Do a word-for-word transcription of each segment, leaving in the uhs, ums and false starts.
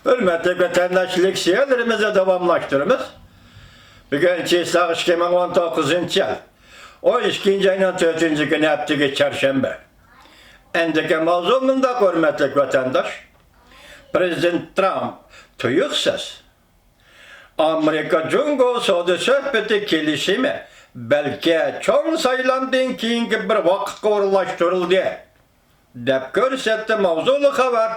ھۆرمەتلىك ۋەتەنداشلار، لېكسىيەلىرىمىزنى داۋاملاشتۇرىمىز. بۈگۈن چېسلاق ئىككى مىڭ ئون توققۇزىنچى يىل، ئون ئىككىنچى ئاينىڭ تۆتىنچى كۈنى، ھەپتىگە چارشەنبە. ئەندىكى ماۋزۇ مۇنداق، ھۆرمەتلىك ۋەتەنداش. پرېزىدېنت ترامپ تۇيۇقسىز ئامېرىكا جۇڭگو سودا سۆھبىتى كېلىشىمى بەلكى چوڭ سايلامدىن كېيىنكى بىر ۋاقىتقا ئورۇنلاشتۇرۇلدى، دەپ كۆرسەتتى. ماۋزۇلۇق خەۋەر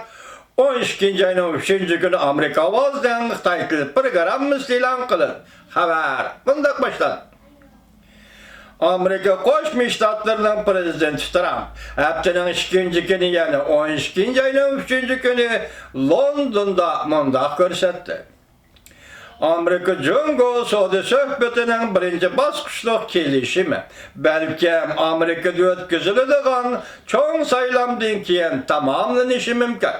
ئون ئىككىنچى ئاينىڭ ئۈچىنچى كۈنى ئامېرىكا ئاۋازىنىڭ خىتاي تىلى پروگراممىسىدا ئېلان قىلىندى. خەۋەر مۇنداق باشلاندى. ئامېرىكا قوشما شتاتلىرىنىڭ پرېزىدېنتى ترامپ ھەپتىنىڭ ئىككىنچى كۈنى، يەنى ئون ئىككىنچى ئاينىڭ ئۈچىنچى كۈنى لوندوندا مۇنداق كۆرسەتتى. ئامېرىكا جۇڭگو سودا سۆھبىتىنىڭ بىرىنچى باسقۇچلۇق كېلىشىمى بەلكىم ئامېرىكىدا ئۆتكۈزۈلىدىغان چوڭ سايلامدىن كېيىن تاماملىنىشى مۇمكىن.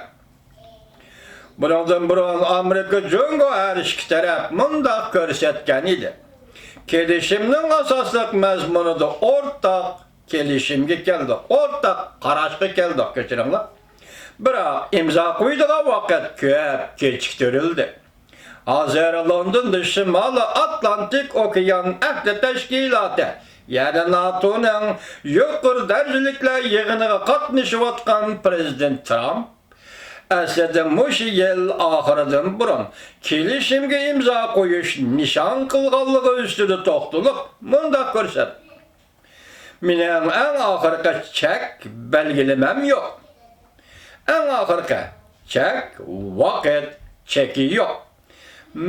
بۇنىڭدىن بۇرۇن ئامېرىكا جۇڭگو ھەر ئىككى تەرەپ مۇنداق كۆرسەتكەن ئىدى. كېلىشىمنىڭ ئاساسلىق مەزمۇنىدا ئورتاق كېلىشىمگە كەلدۇق، ئورتاق قاراشقا كەلدۇق، كەچۈرۈڭلار. بىراق ئىمزا قويىدىغان ۋاقىت كۆپ كېچىكتۈرۈلدى. ھازىر لوندوندا شىمالىي ئاتلانتىك ئوكيان ئەھدى تەشكىلاتى، يەنى ناتونىڭ يۇقىرى دەرىجىلىكلەر يىغىنىغا قاتنىشىۋاتقان پرېزىدېنت ترامپ ئەسلىدە مۇشۇ يىل ئاخىرىدىن بۇرۇن كېلىشىمگە ئىمزا قويۇش نىشان قىلغانلىقى ئۈستىدە توختىلىپ مۇنداق كۆرسەتتى. مېنىڭ ئەڭ ئاخىرقى چەك بەلگىلىمەم يوق. ئەڭ ئاخىرقى چەك، ۋاقىت چېكى يوق.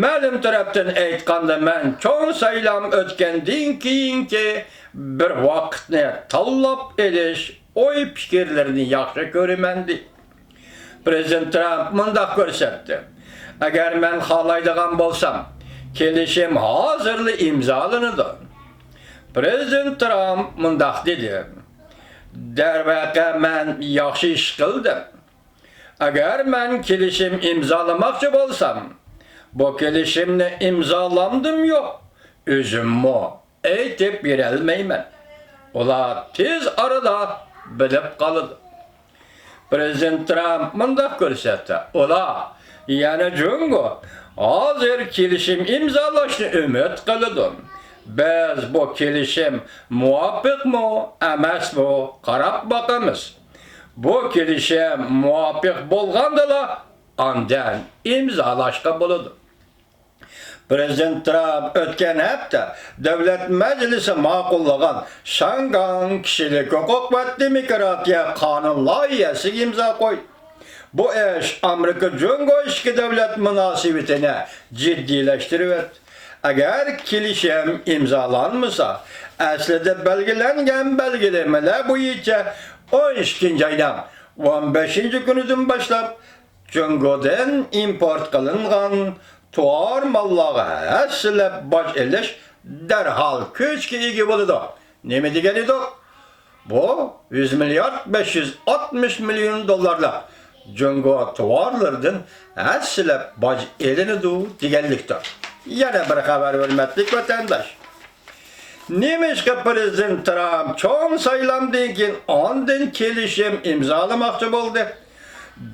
مەلۇم تەرەپتىن ئېيتقاندا، مەن چوڭ سايلام ئۆتكەندىن كېيىنكى بىر ۋاقىتنى تاللاپ ئېلىش ئوي پىكىرلىرىنى ياخشى كۆرىمەن، دېدى. پرېزىدېنت ترامپ مۇنداق كۆرسەتتى، ئەگەر مەن خالايدىغان بولسام، كېلىشىم ھازىرلا ئىمزالىنىدۇ. پرېزىدېنت ترامپ مۇنداق دېدى، دەرۋەقە، مەن ياخشى ئىش قىلدىم. ئەگەر مەن كېلىشىم ئىمزالىماقچى بولسام، بۇ كېلىشىمنى ئىمزالامدىمۇ يوق، ئۆزۈممۇ ئېيتىپ بېرەلمەيمەن. ئۇلار تېز ئارىدا بىلىپ قالىدۇ. پرېزىدېنت ترامپ مۇنداق كۆرسەتتى، ئۇلار، يەنى جۇڭگو، ھازىر كېلىشىم ئىمزالاشنى ئۈمىد قىلىدۇ. بىز بۇ كېلىشىم مۇۋاپىقمۇ، ئەمەسمۇ، قاراپ باقىمىز. بۇ كېلىشىم مۇۋاپىق بولغاندىلا، ئاندىن ئىمزالاشقا بولىدۇ. پرېزىدېنت ترامپ ئۆتكەن ھەپتە دۆلەت مەجلىسى ماقۇللىغان شاڭگاڭ كىشىلىك ھوقۇق ۋە دېموكراتىيە قانۇن لايىھەسىگە ئىمزا قويدى. بۇ ئىش ئامېرىكا جۇڭگو ئىككى دۆلەت مۇناسىۋىتىنى جىددىيلەشتۈرۈۋەتتى. ئەگەر كېلىشىم ئىمزالانمىسا، ئەسلىدە بەلگىلەنگەن بەلگىلىمىلەر بويىچە ئون ئىككىنچى ئاينىڭ ئون بەشىنچى كۈنىدىن باشلاپ جۇڭگودىن ئىمپورت قىلىنغان تۇۋار ماللارغا ھەسسىلەپ باج ئېلىش دەرھال كۈچكە ئىگە بولىدۇ. نېمە دېگەن ئىدۇق؟ بۇ يۈز مىليارد بەش يۈز ئاتمىش مىليون دوللارلىق جۇڭگو تۇۋارلىرىدىن ھەسسىلەپ باج ئېلىنىدۇ دېگەنلىكتۇر. يەنە بىر خەۋەر، ھۆرمەتلىك ۋەتەنداش. نېمىشقا پرېزىدېنت ترامپ چوڭ سايلامدىن كېيىن ئاندىن كېلىشىم ئىمزالىماقچى بولدى؟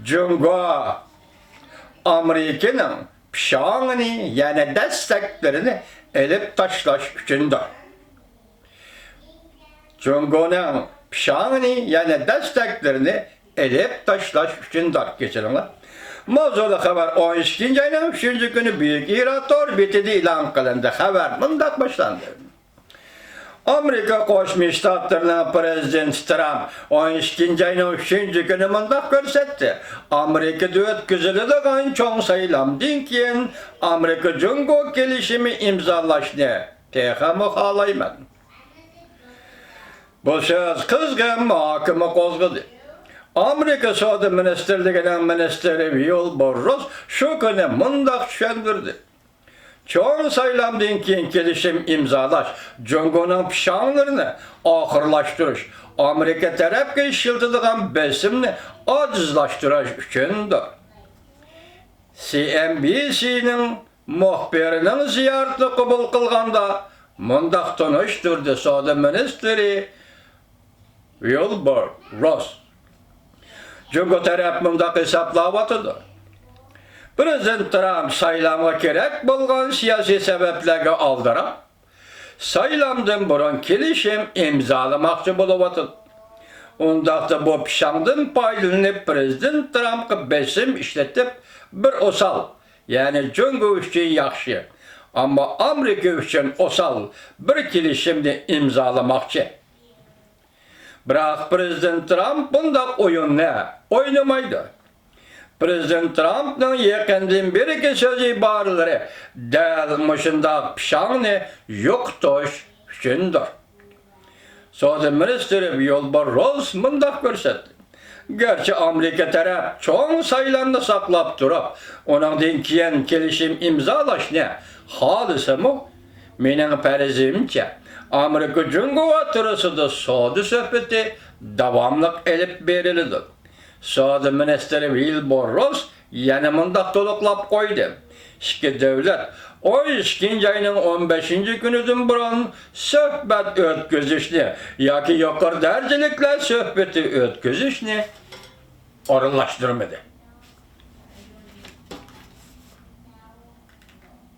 جۇڭگو ئامېرىكىنىڭ پىشاڭىنى، يەنى دەستەكلىرىنى ئېلىپ تاشلاش ئۈچۈندۇر. جۇڭگونىڭ پىشاڭىنى، يەنى دەستەكلىرىنى ئېلىپ تاشلاش ئۈچۈندۇر. كەچۈرۈڭلار. ماۋزۇلۇق خەۋەر ئون ئىككىنچى ئاينىڭ ئۈچىنچى كۈنى بۈيۈك ئىران تور بېتىدە ئېلان قىلىندى. خەۋەر مۇنداق باشلاندى. ئامېرىكا قوشما شتاتلىرىنىڭ پرېزىدېنتى ترامپ ئون ئىككىنچى ئاينىڭ ئۈچىنچى كۈنى مۇنداق كۆرسەتتى، ئامېرىكىدا ئۆتكۈزۈلىدىغان چوڭ سايلامدىن كېيىن ئامېرىكا جۇڭگو كېلىشىمى ئىمزالاشنى تېخىمۇ خالايمەن. بۇ سۆز قىزغىن مۇھاكىمە قوزغىدى. ئامېرىكا سودا مىنىستىرلىكىنىڭ مىنىستىرى ۋىلبۇر روس شۇ كۈنى مۇنداق چۈشەندۈردى، چوڭ سايلامدىن كېيىن كېلىشىم ئىمزالاش، جۇڭگونىڭ پىشاڭلىرىنى ئاخىرلاشتۇرۇش، ئامېرىكا تەرەپكە ئىشلىتىدىغان بېسىمنى ئاجىزلاشتۇرۇش ئۈچۈندۇر. سى ئېن بىسىنىڭ مۇخبىرىنىڭ زىيارىتىنى قوبۇل قىلغاندا مۇنداق تونۇشتۇردى سودا مىنىستىرى ۋىلبۇر روس. جۇڭگو تەرەپ مۇنداق ھېسابلاۋاتىدۇ، پىرېزىدېنت ترامپ سايلامغا كېرەك بولغان سىياسىي سەۋەبلەرگە ئالدىراپ، سايلامدىن بۇرۇن كېلىشىم ئىمزالىماقچى بولۇۋاتىدۇ. ئۇنداقتا بۇ پىشاڭدىن پايدىلىنىپ، پىرېزىدېنت ترامپقا بېسىم ئىشلىتىپ، بىر ئوسال، يەنى جۇڭگو ئۈچۈن ياخشى، ئەمما ئامېرىكا ئۈچۈن ئوسال بىر كېلىشىمنى ئىمزالىماقچى. بىراق پىرېزىدېنت ترامپ بۇنداق ئويۇننى ئوينىمايدۇ. پىرېزىدېنت ترامپنىڭ يېقىندىن بېرىكى سۆز ئىبارىلىرى دەل مۇشۇنداق پىشاڭنى يوقىتىش ئۈچۈندۇر. سودا مىنىستىرى ۋىلبۇر روس مۇنداق كۆرسەتتى: گەرچە ئامېرىكا تەرەپ چوڭ سايلامنى ساقلاپ تۇرۇپ، ئۇنىڭدىن كېيىن كېلىشىم ئىمزالاشنى خالىسىمۇ، مېنىڭ پەرىزىمچە، ئامېرىكا جۇڭگو ئوتتۇرىسىدا سودا سۆھبىتى داۋاملىق ئېلىپ بېرىلىدۇ. سودا مىنىستىرى ۋىلبۇر روس يەنە مۇنداق تولۇقلاپ قويدى: ئىككى دۆلەت ئون ئىككىنچى ئاينىڭ ئون بەشىنچى كۈنىدىن بۇرۇن سۆھبەت ئۆتكۈزۈشنى ياكى يۇقىرى دەرىجىلىكلەر سۆھبىتى ئۆتكۈزۈشنى ئورۇنلاشتۇرمىدى.